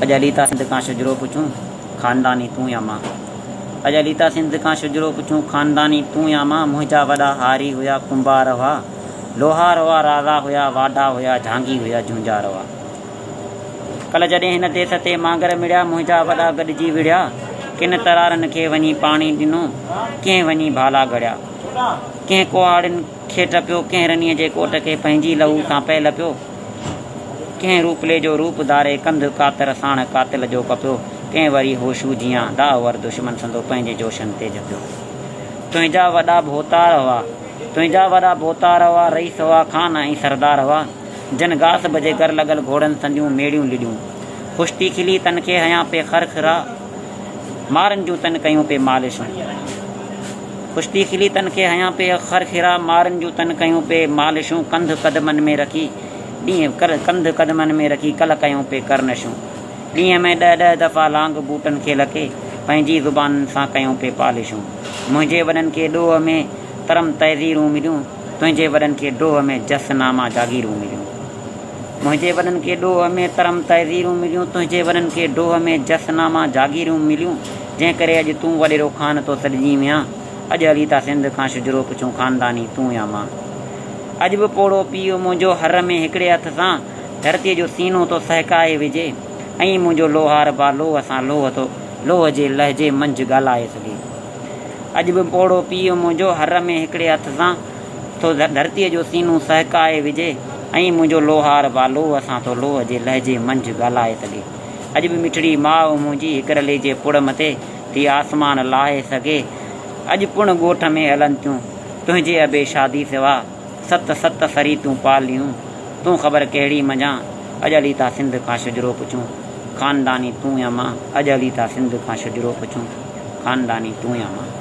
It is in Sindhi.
اڄ علي ٿا سنڌ کان شجرو پڇون، خانداني تون يا مان؟ اڄ علي ٿا سنڌ کان شجرو پڇون، خانداني تون يا مان؟ منهنجا وڏا هاري هيا، ڪنڀار هئا، لوهار هئا، رازا هيا، واڍا هيا، جهانگي هيا، جهونجهار هئا. ڪلهه جڏهن هن ديس تي مانگر مڙيا، منهنجا وڏا گڏجي وڙهيا. ڪن ترارن کي وڃي پاڻي ڏنو، ڪنهن وڃي ڀالا گهڙيا. ڪنهن ڪهاڙين کي ٽپيو، ڪنهن رنيء جي ڪوٽ کي پنهنجي لهو سان پئي لپيو. ڪنهن روپلي جو روپ ڌاري ڪنڌ ڪاتر ساڻ قاتل جو ڪپيو، ڪنهن وري هوشو جيان داء ور دشمن سندو پنهنجي جوشن تي جهپيو. تنهنجا وڏا ڀوتار هئا، تنهنجا وڏا ڀوتار هئا، رئيس هئا، خان ۽ سردار هئا، جن گاس بجي گر لڳل گهوڙن سنديون ميڙيون لڏيون. خوش ٿي کلي تن کي هنيا پي خرخرا، مارن جون تن ڪيون پي مالشون. خوش ٿي کلي تن کي هنيا پي خرخرا، مارن جون تن ڪيون پي مالشون. ڪنڌ قدمن ۾ رکي ڏينهن ڪنڌ قدمن ۾ رکي ڪل ڪيون پي ڪرنشون. ڏينهن ۾ ڏهه ڏهه دفعا لانگ بوٽن کي لڪي، پنهنجي زبانن سان ڪيون پي پالشون. منهنجي وڏن کي ڏوهه ۾ ترم تعزيرون مليون، تنهنجي وڏن کي ڊوهه ۾ جس ناما جاگيرون مليون. منهنجي وڏن کي ڏوهه ۾ ترم تعزيرون مليون، تنهنجي وڏن کي ڊوهه ۾ جس ناما جاگيرون مليون، جنهن ڪري اڄ تون وڏيرو خان ٿو سڏجين ميان، اڄ هلي ٿا سنڌ کان شجرو پڇون خانداني تون يا مان. اڄ به پوڙهو پيء منهنجو هر ۾ هڪڙي هٿ سان ڌرتيء جو سينو ٿو سهڪائي وجهي ۽ منهنجو لوهار با لوهه سان لوهه ٿو لوهه جي لهجي منجهه ڳالهائي سگهي. اڄ به پوڙهو پيء منهنجو هر ۾ هڪڙي هٿ سان ٿو ڌرتيء جو سينو سهڪائي وجهي ۽ منهنجو لوهار با لوهه سان ٿو لوهه جي لهجي منجهه ڳالهائي سگهي. اڄ به مٺڙي ماء منهنجي هڪ رلي جي پڙ مٿي ٿي آسمان لاهي سگهي. اڄ پڻ ڳوٺ ۾ هلن ٿيون تنهنجي ابي شادي سوا ست ست سريتون پاليون تون خبر ڪهڙي منجهان اڄ هلي ٿا سنڌ کان شجرو پڇون خانداني تون يا مان اڄ هلي ٿا سنڌ کان شجرو پڇون خانداني تون يا مان.